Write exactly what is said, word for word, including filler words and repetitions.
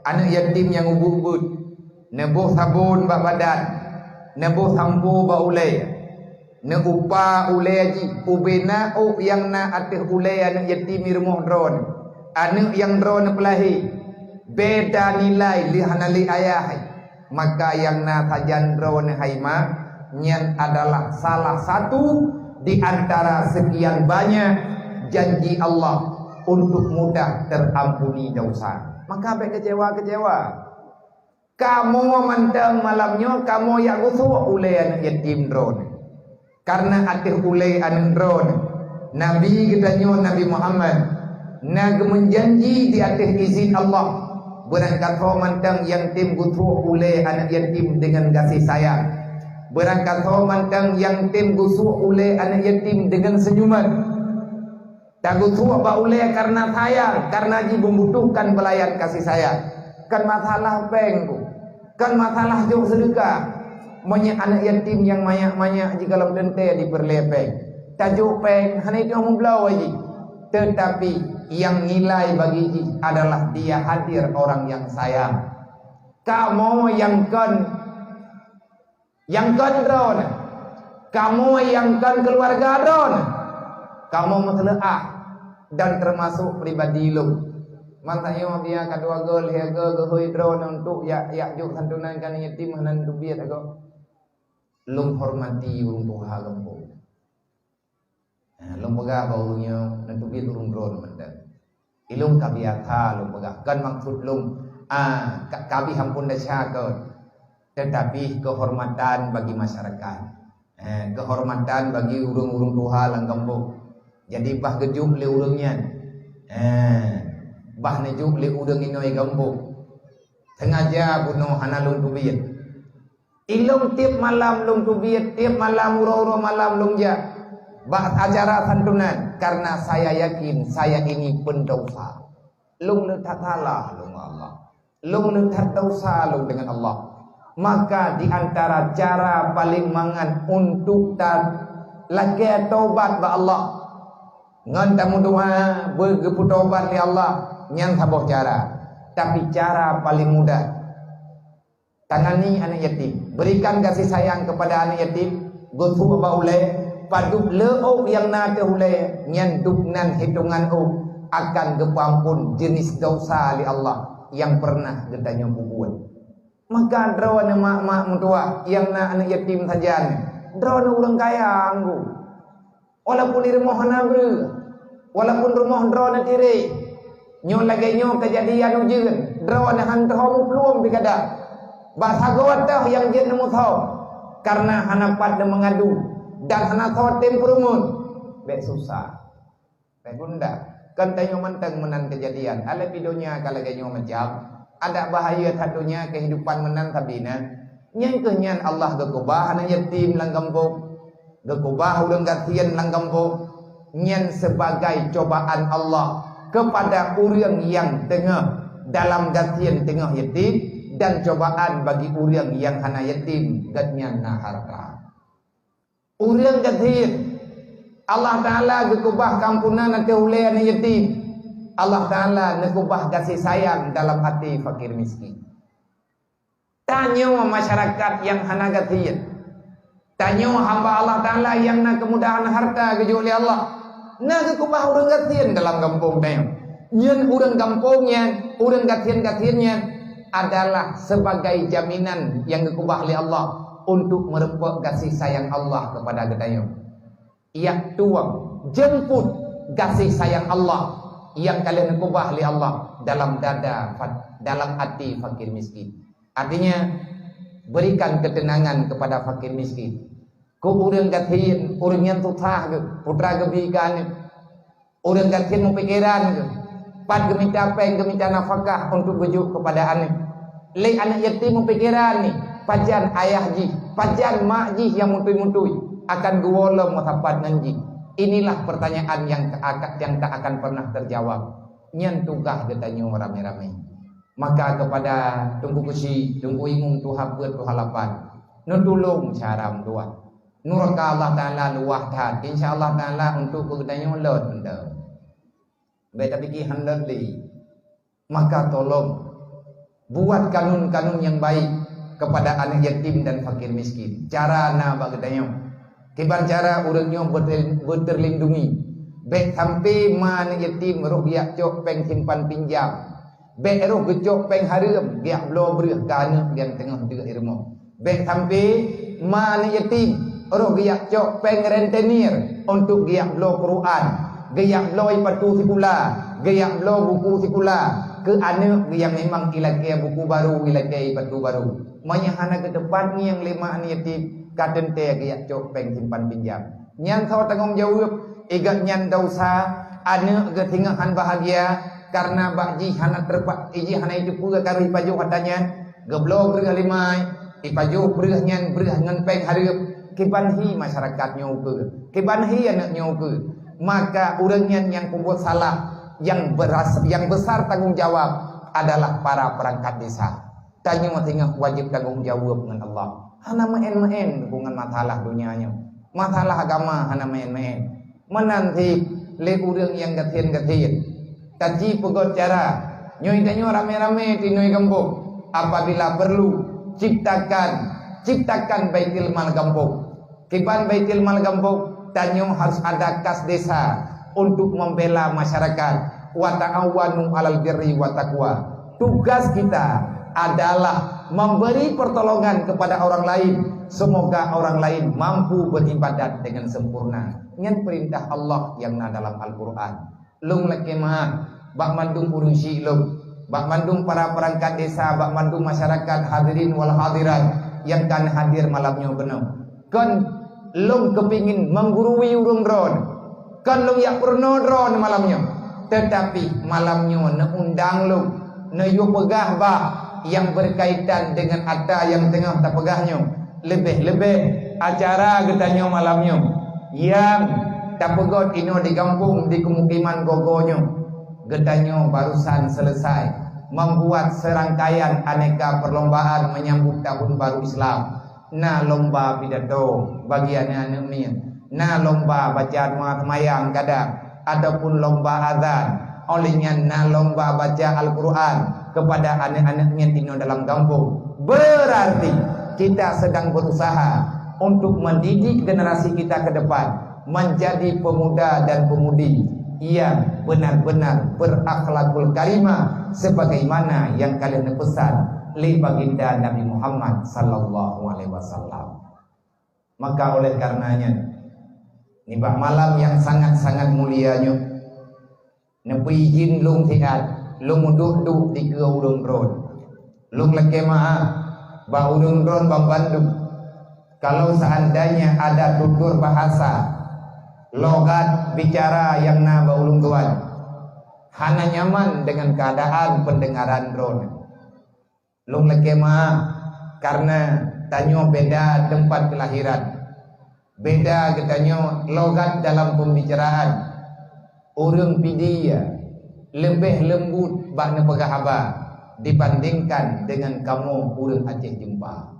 Aneuk yatim nyang ubit-ubit, neuboh sabon bak badan, neuboh sampo bak ulée, neuupa ulée jih, ubena ôk nyang na ateueh ulée aneuk yatim di rumoh droeneuh. Aneuk nyang droeneuh peulahé, beda nilai lé hana lé ayah, maka nyang na sajan droeneuh hai ma, nyan adalah salah satu di antara sekian banyak janji Allah untuk mudah terampuni dosa. Maka bék keucewa-keucewa. Kamoe mantong malam nyoe kamoe jak geusuek ulée aneuk yatim droeneuh. Kareuna ateueh ulée aneuk droeneuh, Nabi geutanyoe Nabi Muhammad na geumeujanji di ateueh izin Allah, beurangkasoe mantong nyang tem geusuek ulée aneuk yatim deungon gaséh sayang. Beurangkasoe mantong nyang tem geusuek ulée aneuk yatim deungon seunyuman. Tageusuek bak ulée kareuna sayang, kareuna jimeubutuhkan peulayan kasih sayang. Kon masalah péng tu. Kon masalah jok seudeukah. Meunyoe aneuk yatim nyang manyak-manyak jikalon teuntée dipeureulée péng, tajok péng hana jitueng meubloe jih. Teutapi nyang nilai bagi jih adalah dia hadir orang nyang sayang. Kamoe nyang kon Nyang kon droeneuh, kamoe nyang kon keuluwarga droeneuh, kamoe meuseuleuah dan teumasok pribadi lôn. Mantong nyoe biya ka dua goe lhée goe geuhôi droeneuh untuk jak, jak jok santunan keu aneuk yatim hana teubiet agoe. Lôn hormati ureuëng tuha gampông. Ha, lôn peugah bak ureuëng nyoe, neuteubiet ureuëng droeneuh mantong. Ilôn ka biasa lôn peugah, kon maksud lôn, a, ka, ka abéh amphon desya kon. Teutapi keuhormatan bagi masyarakat. Eh, keuhormatan bagi ureuëng-ureuëng tuha lam gampông. Jadi bah geujok lé ureuëng nyan. Eh, bah neujok lé ureuëng inong gampông. Sengaja bunoe hana lôn teubiet. Ilôn tieb malam lôn teubiet, tieb malam uroe-uroe malam lôn jak bak acara santunan, kareuna saya yakin saya ini pendosa. Lôn le that salah lôn ngon Allah. Lôn le that dosa lôn deungon Allah. Maka di antara cara paléng mangat untuk ta lakée tobat bak Allah, ngon tameudoa beugeupeutobat lé Allah, nyan saboh cara. Tapi cara paléng mudah, tangani aneuk yatim. Berikan kasih sayang kepada aneuk yatim. Geusuek bak ulée, padub le ôk nyang na ateueh ulée, nyan dub nan hitongan ôk akan geupeuamphon jeunèh desya lé Allah nyang peureunah geutanyoe peubuet. Maka droeneuh mak-mak meutuwah nyang na aneuk yatim sajan, droeneuh ureuëng kaya anggô. Walaupun di rumoh hana breueh, walaupun rumoh droeneuh tirek, nyoe lagée nyoe keujadian ujeuen, droeneuh han teuho muplueng pih kadang. Bak sagoe teuh nyang jeuet neumusoe, kareuna hana pat neumeungadu dan hana soe tem peurumun. Bék susah, bék gundah. Kon tanyoe mantong meunan keujadian, alah pih donya ka lagée nyoe macam. Adak bahaya that donya keuhidupan meunan sabe na. Nyang keuh nyan Allah geukeubah aneuk yatim lam gampông. Geukeubah ureuëng gasien lam gampông, nyan sibagai cobaan Allah keupada ureuëng nyang teungoh dalam gasien teungoh yatim, dan cobaan bagi ureuëng nyang hana yatim gobnyan na hareuta. Ureuëng gasien, Allah Taala geukeubah keuampunan ateueh ulée aneuk yatim. Allah Taala neukeubah gaséh sayang dalam até fakir miskin. Tanyoe masyarakat nyang hana gasien. Tanyoe hamba Allah Taala nyang na keumudahan hareuta geujok lé Allah. Na geukeubah ureuëng gasien dalam gampông tanyoe. Nyan ureuëng gampông nyan, ureuëng gasien-gasien nyan adalah sibagai jaminan nyang geukeubah lé Allah untuk meurumpok gaséh sayang Allah keupada geutanyoe. Yak tuwang jeumput gaséh sayang Allah nyang ka lheueh neukeubah lé Allah dalam dada fa-, dalam até fakir miskin. Artinya, berikan ketenangan kepada fakir miskin. Keu ureuëng gasien, ureuëng nyang susah geuh, putra geubi keu aneuk. Ureuëng gasien meupikeran geuh, pat geumita péng, geumita nafakah untuk geujok keupada aneuk. Lé aneuk yatim meupikeran ni, pajan ayah jih, pajan mak jih nyang mutui-mutui akan geuwoe lom meusapat ngon jih. Inilah pertanyaan nyang ta-, nyang tak akan pernah terjawab. Nyan tugaih geutanyoe ramé-ramé. Maka keupada Teungku Keuchik, Teungku Imum, Tuha Peuet, Tuha Lapan, neutulông cara meutuwah. Nuraka Allah Taala luwah that. Insya Allah Taala untuk keu geutanyoe lôn mantong. Bék tapike hán lôn lé. Maka tolong, Buat kanun-kanun nyang baik kepada aneuk yatim dan fakir miskin. Cara na bak geutanyoe. Kiban cara ureuëng nyoe beuter-, beuterlindungi. Bék sampai ma aneuk yatim roh geujak cok péng simpan pinjam. Bék roh geucok péng hareuem geujak bloe breueh keu aneuk nyang teungoh deuek i rumoh. Bék sampai ma aneuk yatim roh geujak cok péng rentenir untuk geujak bloe Quran, geujak bloe ipatu sikula, geujak bloe buku sikula keu aneuk nyang memang ilakée buku baru, ilakée ipatu baru. Meunyoe hana geuteupat ngieng lé ma aneuk yatim, ka teuntée geujak cok péng simpan pinjam. Nyan soe tanggong jaweueb, i gobnyan desya, aneuk geuh singoh han bahagia, kareuna bak jih hana teupat, i jih hana iteupeue ka reuh ipajoh atra nyan, geubloe breueh lé ma, ipajoh breueh nyan breueh ngon péng hareuem, kiban hi masyarakat nyoe ukeue, kiban hi aneuk nyoe ukeue. Maka ureuëng nyan nyang peubuet salah, nyang beras-, nyang besar tanggong jawab adalah para perangkat desa. Tanyoe singoh wajéb tanggong jaweueb ngon Allah. Hana meu'én-meu'én ngon masalah donya nyoe. Masalah agama hana meu'én-meu'én. Meunan cit lé ureuëng nyang gasien-gasien. Taci peugöt cara. Nyoe tanyoe ramé-ramé tinoe gampông. Apabila perlu, ciptakan, ciptakan Baitul Mal gampông. Kiban Baitul Mal gampông, tanyoe harus ada kas desa untuk membela masyarakat. Wa ta'awanu 'alal birri wa taqwa. Tugas kita adalah memberi pertolongan kepada orang lain, semoga orang lain mampu beribadat dengan sempurna. Nyan perintah Allah nyang na dalam Al-Quran. Lôn lakée meu'ah bak mandum ureuëng syik lôn, bak mandum para perangkat desa, bak mandum masyarakat hadirin wal hadirat nyang ka hadir malam nyoe keunoe. Kon lôn keupingin menggurui ureuëng droe, kon lôn jak peurunoe droe malam nyoe, teutapi malam nyoe neuundang lôn, neuyue peugah bah nyang berkaitan dengan atra nyang teungoh tapeugah nyoe. Leubeh-leubeh acara geutanyoe malam nyoe nyang tapeugöt inoe di gampông, di keumukiman gogo nyoe. Geutanyoe barusan selesai membuat serangkaian aneka perlombaan menyambut tahun baru Islam. Na lomba pidato bagi aneuk-aneuk miet, na lomba baca doa seumayang kadang, ataupun lomba azan. Óh lheueh nyan na lomba baca Al-Quran kepada aneuk-aneuk miet inoe dalam gampông. Berarti kita sedang berusaha untuk mendidik generasi kita ke depan menjadi pemuda dan pemudi yang benar-benar berakhlakul karimah sebagaimana yang ka lheueh neupesan lé Baginda Nabi Muhammad sallallahu alaihi wasallam. Maka oleh karenanya, nibak malam yang sangat-sangat mulia nyoe, neupeuijin lôn siat lôn meuduek-duek dikeue ureuëng droe. Lôn lakée meu'ah bak ureuëng droe banmandum. Kalau seandainya ada tutur bahasa, logat bicara nyang na bak ulôn tuan, hana nyaman dengan keadaan pendengaran droe. Lôn lakée meu'ah, kareuna tanyoe beda teumpat keulahiran. Beda geutanyoe logat dalam pembicaraan. Ureuëng Pidie leubeh leumbut bak neupeugah haba dibandingkan dengan kamoe ureuëng Aceh Jeumpa.